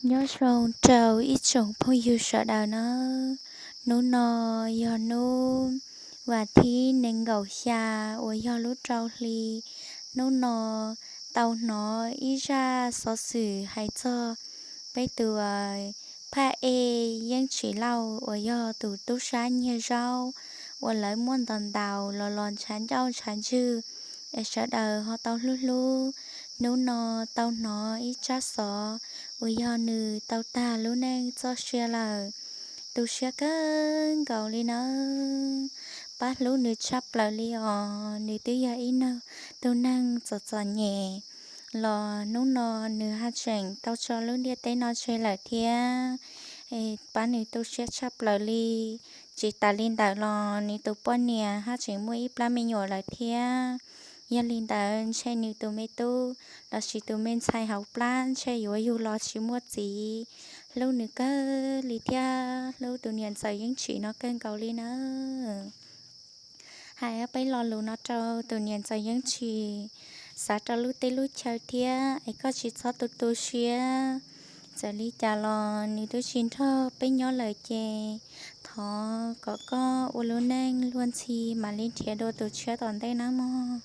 Nyob zoo rau ib tsoom phooj ywg sawv daws nawb. Hnub no yog hnub vas thib nees nkaum xya uas yog lub rau hli. Hnub no tau hnov ib zaj xov xwm hais txog peb tus phaj ej Yeeb Tsim Lauj uas yog tus tub sab nyiag zaub uas lawv muab ntaus ntaus los los ntshav ncauj ntshav ntswg es sawv daws ho tau hlub hlub. Hnub no tau hnov ib tsab xov uas yog nws tau tag lub neej txoj sia lawm. Tu siab kawg nkaus li nawb. Pab hlub nws tshaj plaws li os, nws twb yog ib tug neeg txom txom nyem los hnub no nws haj tseem tau tso lub ntiaj teb no tseg lawm thiab. Pab nws tu siab tshaj plaws li. Tsis tas li ntawd los nws tus poj niam haj tseem muaj ib plab me nyuam lawm thiab. Yog li ntawd ntshe nws tus me tub lossis tus me ntxhais hauv plab ntshe yuav yug los tsis muaj txiv. Hlub nws kawg li thiab hlub tus niam ntxawm Yeeb Tsim no kawg nkaus li nawb. Hais peb lo lus no rau tus niam ntxawm Yeeb Tsim, xav rau lub teb lub chaw thiab es koj tsis txhob tu tu siab. Txawm li cas los nws twb tsis nrog peb nyob lawm ces thov kom koj ua lub neej luag ntxhi mam li nrhiav dua tus tshiab tom ntej nawb mog.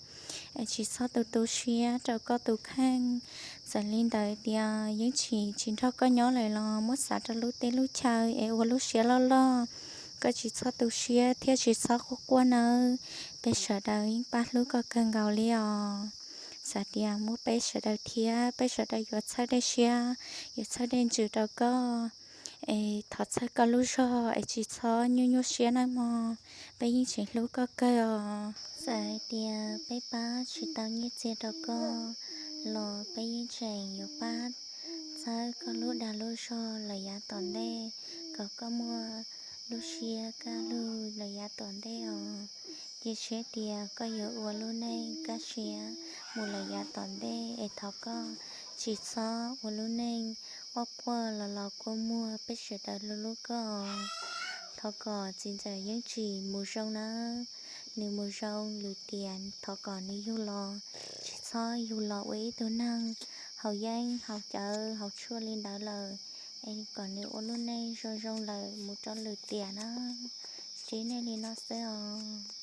Es tsis txhob tu tu siab rau koj tus kheej. Txawm li ntawd tias Yeeb Tsim tsis nrog koj nyob lawm los muab xav rau lub teb lub chaw es ua lub siab loj loj. Koj tsis txhob tu siab thiab tsis txhob quaj quaj nawb. Peb sawv daws yeej pab hlub koj kawg nkaus li os. Xav tias muab peb sawv daws thiab peb sawv daws yuav txhawb dej siab, yuav txhawb dej ntsws rau koj. Es thov txhawb koj lub zog es tsis txhob nyuaj nyuaj siab nawb mog. Peb yeej tseem hlub koj kawg os. Txawm hais tias peb pab tsis tau nyiaj txiag rau koj los peb yeej tseem yuav pab txhawb koj lub dag lub zog lawm yav tom ntej, kom koj muaj lub siab kaj lug lawm yav tom ntej os. Cia siab tias koj yuav ua lub neej kaj siab mus lawm yav tom ntej es thov koj tsis txhob ua lub neej quaj quaj los los kua muag, peb sawv daws hlub hlub koj. Thov kom txiv ntxawm Yeeb Tsim mus zoo nawb. Nws mus zoo lwm tiam thov kom nws yug los tsis txhob yug los ua ib tug neeg haus yeeb haus cawv haus tshuaj li ntawd lawm, es kom nws ua lub neej zoo zoo lawm mus rau lwm tiam nawb. Tsev neeg li no xwb os.